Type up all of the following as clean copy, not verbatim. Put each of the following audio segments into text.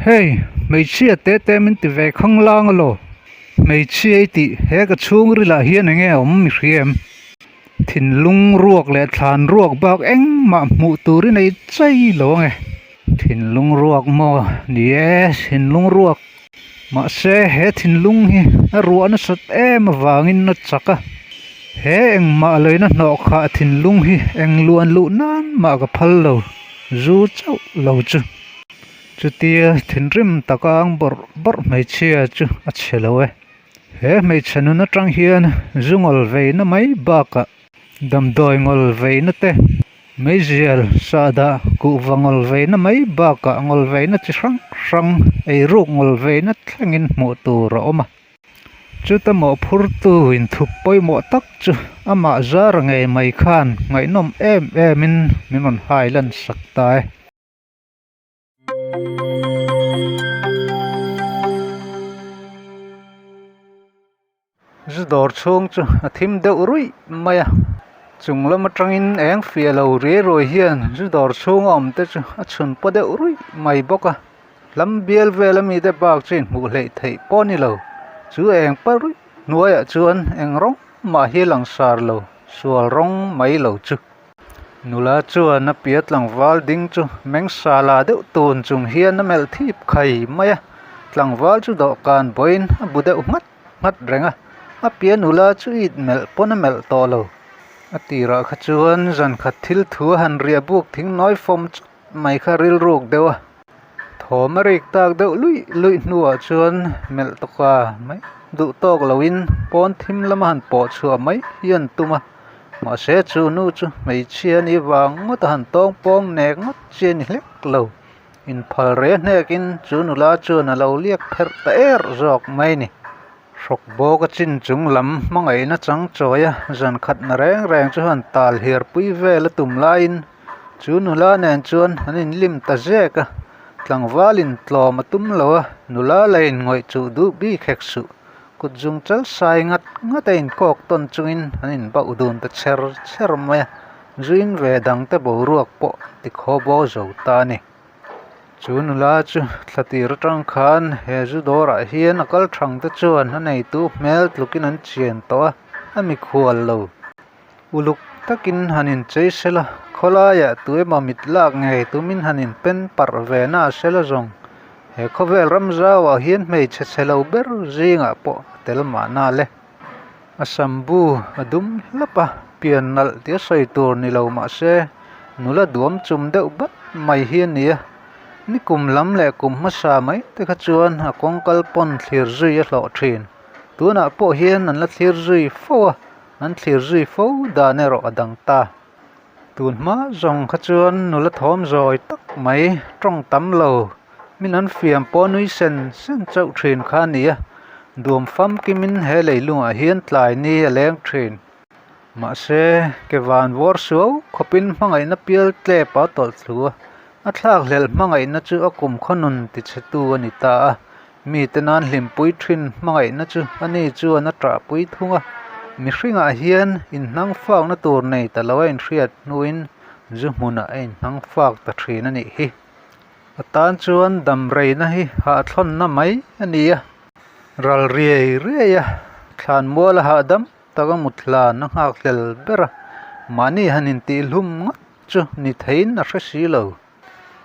Hei, hmeichhia te te min ti ve khanglang alaw? Hmeichhia i tih he ka chhungril ah hian enge a awm mi hria em? Thinlung ruak leh thlan ruak bak engmah hmuh tur i nei chai lo ange. Thinlung ruak maw? Ni e, thinlung ruak. Mahse he thinlung hi a ruah nasat em avangin a chak a. He engmah leina hnawh khah thinlung hi eng luan luh nan mah ka phal lo, zu chauh lo chu. Chutia thinrim taka ang bawrh bawrh hmeichhia chu a chhe lo e. He hmeichhe nun atang hian zu ngawl veina mai bakah damdawi ngawl veina te, meizial sahdah kuhva ngawl veina mai bakah ngawl veina chi hrang hrang eiruk ngawl veina thlengin hmuh tur a awm a. Chuta mawhphurtu inthup pawimawh tak chu amah zara ngei mai khan ngaihnawm em emin min rawn hai lan sak ta e. Zu dawr chhung chu a thim deuh ruih mai a chung lam atangin eng fiah lo riai ruai hian zu dawr chhung a awm te chu a chhun paw deuh ruih mai bawk a lam bial vel ami te bak chu inhmuh hleih theih pawh a ni lo chu eng pa ruih hnuaiah chuan eng rawng mah hi a lang sar lo sual rawng mai lo chu. Nula chuan a pia tlangval ding chu meng sala deuh tun chung hian a melh thip khai mai a, tlangval chu dawhkan bawiin a bu deuh nghat nghat reng a, a pia nula chu it melh pawn a melh tawh lo. A tirah kha chuan zan khat thil thu a han riah buk thing nawi fawm chawt mai kha rilruk deuh a, thawm a rik tak deuh luih luih hnuah chuan melh tawka mai duh tawk loin pawn thim lama han pawh chhuah mai hi an tum a. Mahse chu nu chu hmeichhia a nih vang ngawt a han tawng pawng nek ngawt chi a ni hlek lo. Inphal re hnekin chu nula chuan a lo liak pherh ta er zawk mai a ni. Hrawk bawk a chin chung lam hmangaihna chang chawi a zan khat na reng reng chu han tal hiar pui vel a tum laiin chu nula nen chuan an inlim ta zek a, tlangvalin tlawm a tum lo a, nula la inngawih chuh duh bik hek suh. Kut zung chal sai ngat ngat a inkawk tawn chungin an inbauh dun ta chher chher mai a, zuin ve dang te boruak pawh tikhaw bo zo ta a ni. Chu nula chu thla tir atang khan he zu dawrah hian a kal thang te chuan a neitu hmel tlukin an chian tawh a, a mikhual lo. Uluk takin han inchei sela, khawlaiah tuemaw mit lak ngei tumin han inpen parh ve na sela zawng. He khawvel ram zauah hian hmeichhe chhe lo ber zingah pawh a tel mahna le. A sambu a dum hlap a, pian nalh tia sawi tur ni lo mahse nula duam chum deuh bat mai hi a ni a. Ni kum lam leh kum hmasa mai te kha chuan a kawngkal pawn thlir zui a hlawh thin. Tunah pawh hian an la thlir zui fo a. An thlir zui fo dan erawh a dang ta. Tun hma zawng kha chuan nula thawm zawi tak mai tawng tam lo min an fiam pawh nui sen sen chauh thin kha a ni a, duam famkimin he leilungah hian tlai ni a leng thin. Mahse, ke van vawr suau khawpin hmangaihna pial tlep a tawlh thlu a, a thlakhlelh hmangaihna chu a kumkhaw nun tichhetu a ni ta a, Mite nan hlimpui thin hmangaihna chu a ni chuan a ṭahpui thung a, mihringah hian inhnang fakna tur nei ta lo a inhriat hnuin zu hmunah a inhnang fak ta thin a nih hi. A tan chuan dam reina hi hahthlawnna mai a ni a, ral riai riai a, thlanmual a hahdam tak a mut hlan a nghak hlel ber a, mahni han intihlum ngawt chu ni theiin a hre si lo.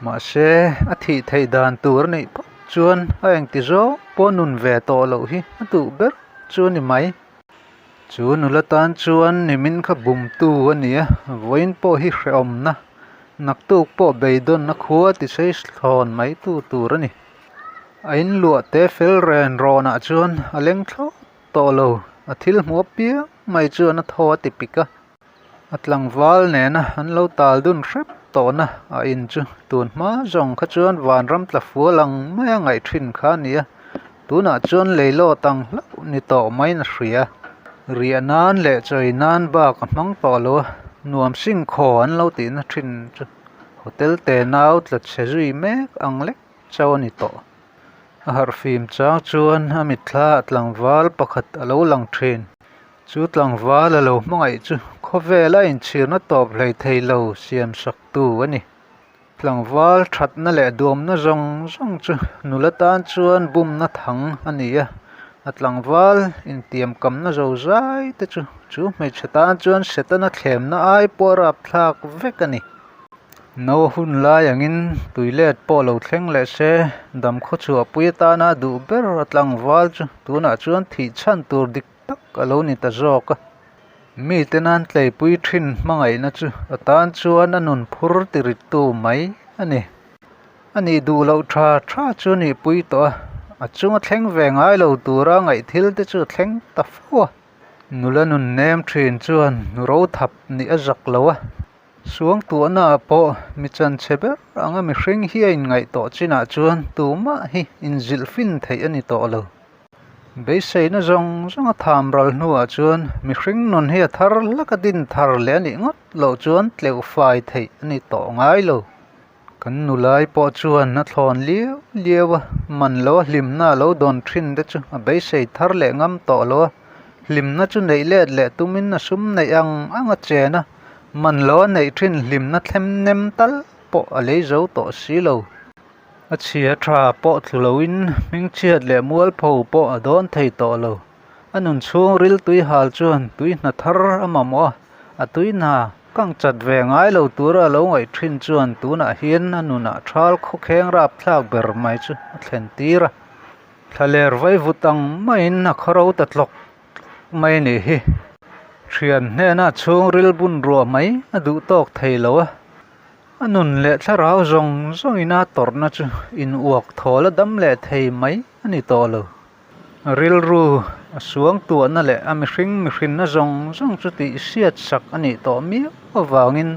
Mahse, a thih theih dan tur a nih phawt chuan a engti zawng pawh nun ve tawh loh hi a duh ber chu a ni mai. Chu nula tan chuan nimin kha bumtu a ni a, vawiin pawh hi hrehawmna, naktuk pawh beidawnna khua ti sei thlawn mai tu tur a ni. A inluah te fel ren rawnah chuan a leng thlawt tawh lo, a thil hmuh apiang mai chuan a thaw a ti pik a. A tlangval nena an lo tal dun hrep tawhna a in chu tun hma zawng kha chuan vanram tla fual ang maia ngaih thin kha a ni a, tunah chuan leilawt ang hlauh ni tawh maiin a hria. Riah nan leh chawi nan bak a hmang tawh lo a, nuam sing khaw an lo tihna thin chu hotel te nau tla chhe zui mek ang lek chauh a ni tawh. A harhfim chang chuan a mitthla ah tlangval pakhat a lo lang thin. Chu tlangval a lo hmangaih chu khawvela inchhirna tawp hlei thei lo siam sak tu a ni. Tlangval thatna leh duamna zawng zawng chu nula tan chuan bumna thang a ni a, a tlangval intiamkamna zo zai te chu chu hmeichhe tan chuan Setana thlemna ai pawh a rapthlak vek a ni. No hun lai angin tui let pawh lo thleng leh se, damkhaw chhuahpui atana duh ber a tlangval chu tunah chuan thih chhan tur dik tak a lo ni ta zawk a. Mite nan tleipui thin hmangaihna chu a tan chuan a nun phur tirittu mai a ni. A nih duh loh tha tha chu a nihpui tawh a, a chunga thleng ve ngai lo tura ngaih thil te chu a thleng ta fo a. Nula nun nem thin chuan nu ro thap nih a zak lo a, suangtuahna ah pawh mi chanchhe ber anga mihring hi a inngaih tawh chinah chuan tumah hi inzilhfin theih a ni tawh lo. Beiseina zawng zawng a tham ral hnuah chuan mihring nun hi a thar hlak a din thar leh a nih ngawt loh chuan tleuh fai theih a ni tawh ngai lo. Kan nulai pawh chuan a thlawn liau liau a, man lo a hlimna a lo dawn thin te chu a beisei thar leh ngam tawh lo a, hlimna chu neih let leh tumin a sum neih ang ang a chen a, man lo a neih thin hlimna thlem nem tal pawh a lei zo tawh si lo. A chhia tha pawh thlu loin hmingchhiat leh mualpho pawh a dawn thei tawh lo. A nun chhung ril tui hal chuan tui hna thar a mamawh a, a tui hna kang chat ve ngai lo tura a lo ngaih thin chuan tunah hian a nunah thal khawkheng rapthlak ber mai chu a thlen tir a. Thlaler vaivut ang maiin a khawro ta tlawk tlawk mai a nih hi. Thian hnena chhungril bun ruah mai a duh tawk thei lo a. A nun leh thlarau zawng zawngin a tawrhna chu in uak thawl a dam leh thei mai a ni tawh lo. A rilru a suang tuahna leh a mihring mihrinna zawng zawng chu tih hriat sak a nih tawh miau avangin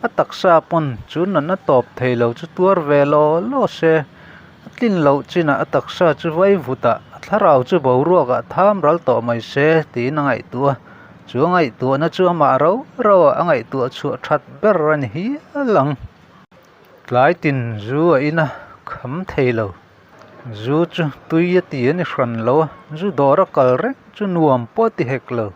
a taksa pawn chu natna tawp thei lo chu tuar ve law law se, a tlin loh chinah a taksa chu vaivutah a thlarau chu boruakah tham ral tawh mai se tiin a ngaihtuah a. Chu a ngaihtuahna chu amah rau rauah a ngaihtuah chhuah that ber a ni hial ang. Tlai tin zu a in a kham thei lo. Zu chu tui a ti a ni hran lo a, zu dawr a kal reng chu nuam pawh a ti hek lo.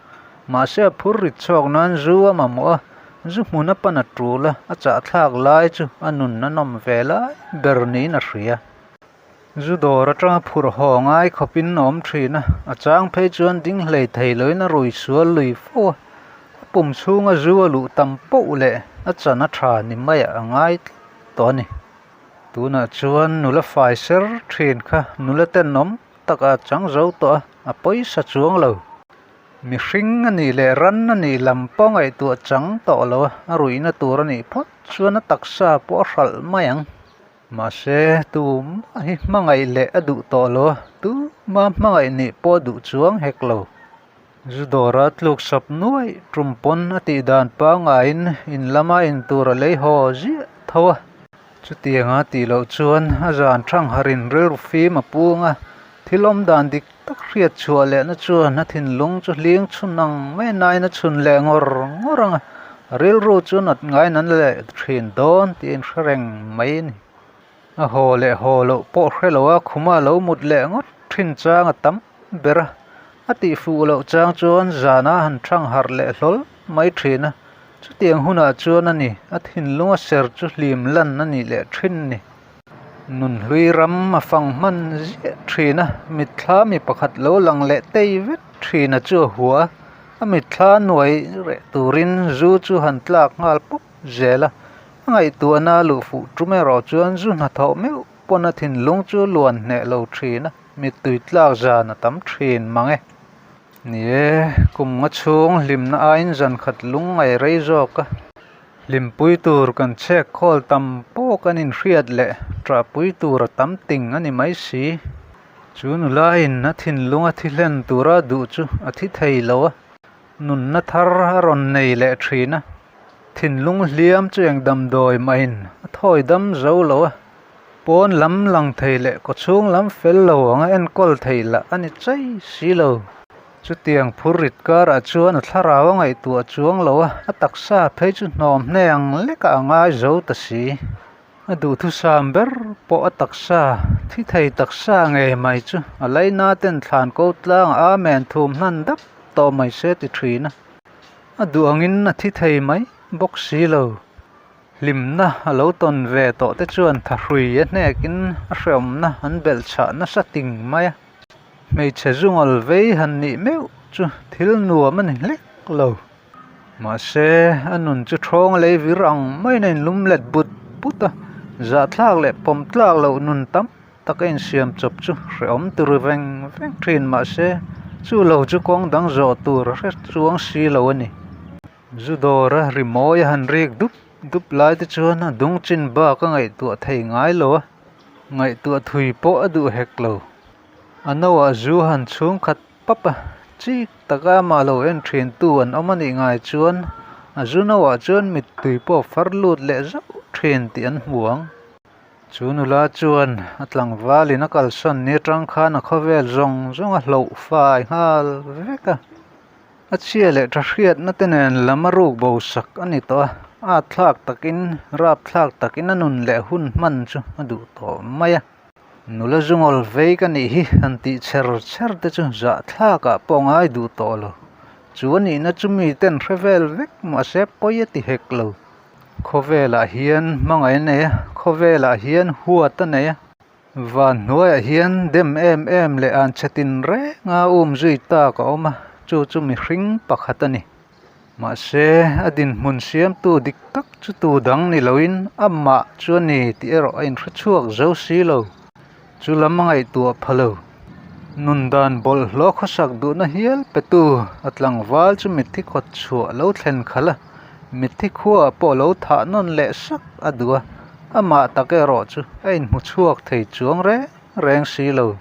Mahse a phur rit chhuak nan zu a mamawh a, zu hmun a pan a tul a, a chahthlak lai chu a nun a nawm ve lai ber niin a hria. Zu dawr atanga phurh haw ngai khawpin a awm thin a, a chang phei chuan ding hlei thei loin a rui sual lui fo a, a pum chhunga zu a luh tam poh leh a chan a tha ni maiah a ngai tlat tawh a ni. Tunah chuan nula fai ser thin kha nula tenawm takah a chang zo tawh a, a pawisa chuang lo. Mihring a nih leh ran a nih lam pawh ngaihtuah chang tawh lo a, a ruihna tur a nih phawt chuan a taksa pawh a hralh mai ang. Mahse, tumah hi hmangaih leh a duh tawh lo a, tuma hmangaih nih pawh a duh chuang hek lo. Zu dawra tluk sap nuaih tum pawn a tih dan pangaiin in lama in tur a lei haw ziah tho a. Chutianga tih loh chuan a zan thang harin rilru fim a pung a, thil awm dan dik tak hriat chhuah lehna chuan a thinlung chu hling chhun ang mai nain a chhun leh ngawr ngawr ang a, a rilru chu nat ngaiin an leh thin dawn tih a inhre reng mai a ni. A haw leh haw loh pawh hre lo a, khuma lo mut leh ngawt thin chang a tam ber a, a tih fuh loh chang chuan zana han thang harh leh hlawl mai thin a, chutiang hunah chuan a ni a thinlung a ser chu hlim lan a nih leh thin ni. Nunhlui ram a fang hman ziah thin a, mitthla mi pakhat lo lang leh tei vek thin a chu a hua a, a mitthla nuai reh turin zu chu han tlak nghal pawp zel a, a ngaihtuahna a luh fuh tum erawh chuan zu hnathawh meuh pawn a thinlung chu luan hneh lo thin a, mittui tlak zan a tam thin mang e. Ni e, kum nga chhung hlimna aiin zan khat lung ngaih rei zawk a. Hlimpui tur kan chhek khawl tam pawh kan inhriat leh ṭahpui tur a tam ting a ni mai si. Chu nulain a thinlung a thi hlen tura duh chu a thi thei lo a, nunna thar a rawn nei leh ṭhin a. Thinlung hliam chu eng damdawi mahin a thawi dam zo lo a, pawn lam lang thei leh kawchhung lam fel lo anga enkawl thei lah a ni chai si lo. Chutiang phur rit karah chuan a thlarau a ngaihtuah chuang lo a, a taksa phei chu hnawm hne ang lekah a ngai zo ta si. A duhthusam ber pawh a taksa, thi thei taksa ngei mai chu a laina ten thlan ko tlangah Amen thum hlan dap tawh mai se ti thin a. A duh angin a thi thei mai bawk si lo. Hlimna a lo tawn ve tawh te chuan thahrui a hnekin a hreawmna an belh chhah nasa ting mai a. Hmeichhe zungawl vei han nih meuh chu thil nuam a ni hlek lo. Mahse, a nun chu ṭhawng lei vir ang maiin a inlum let but but a, zahthlak leh pawm tlak loh nun tam tak a insiam chawp chu hrehawm tur veng veng ṭhin mahse, chu lo chu kawng dang zawh tur a hre chuang si lo a ni. Zu dawra rimawi a han rik dup dup lai te chuan a dung chin bak a ngaihtuah thei ngai lo a, ngaihtuah thui pawh a duh hek lo. A noah zu han chhung khat pap a, chik taka amah lo en thin tu an awm a nih ngai chuan a zu noah chuan mittui pawh far lut leh zauh thin tih an hmu ang. Chu nula chuan a tlangvalin a kalsawn ni atang khan a khawvel zawng zawng a hloh fai nghal vek a. A chhia leh tha hriatna te nen lam a ruk bo sak a ni tawh a, at thlak takin rap thlak takin a nun leh hun hman chu a duh tawh mai a. Nula zungawl vei ka nih hi han tih chher chher te chu zahthlakah pawh ngai duh tawh lo. Chu a nihna chu mi ten hre vel vek mahse pawi a ti hek lo. Khawvelah hian hmangaih a nei a, khawvelah hian huat a nei a. Van hnuaiah hian dem em em leh an chhe tin renga um zui tak a awm a, chu chu mihring pakhat a ni. Mahse, a dinhmun siamtu dik tak chu tu dang ni loin amah chu a ni tih erawh a inhre chhuak zo si lo. Chu lam a ngaihtuah pha lo. Nun dan bawlhhlawh khawsak duhna hial petu a tlangval chu mitthi khawt chhuah lo thlen khalh a, mitthi khuaah pawh lo thah nawn leh sak a duh a, amah tak erawh chu a inhmu chhuak thei chuang reng reng si lo.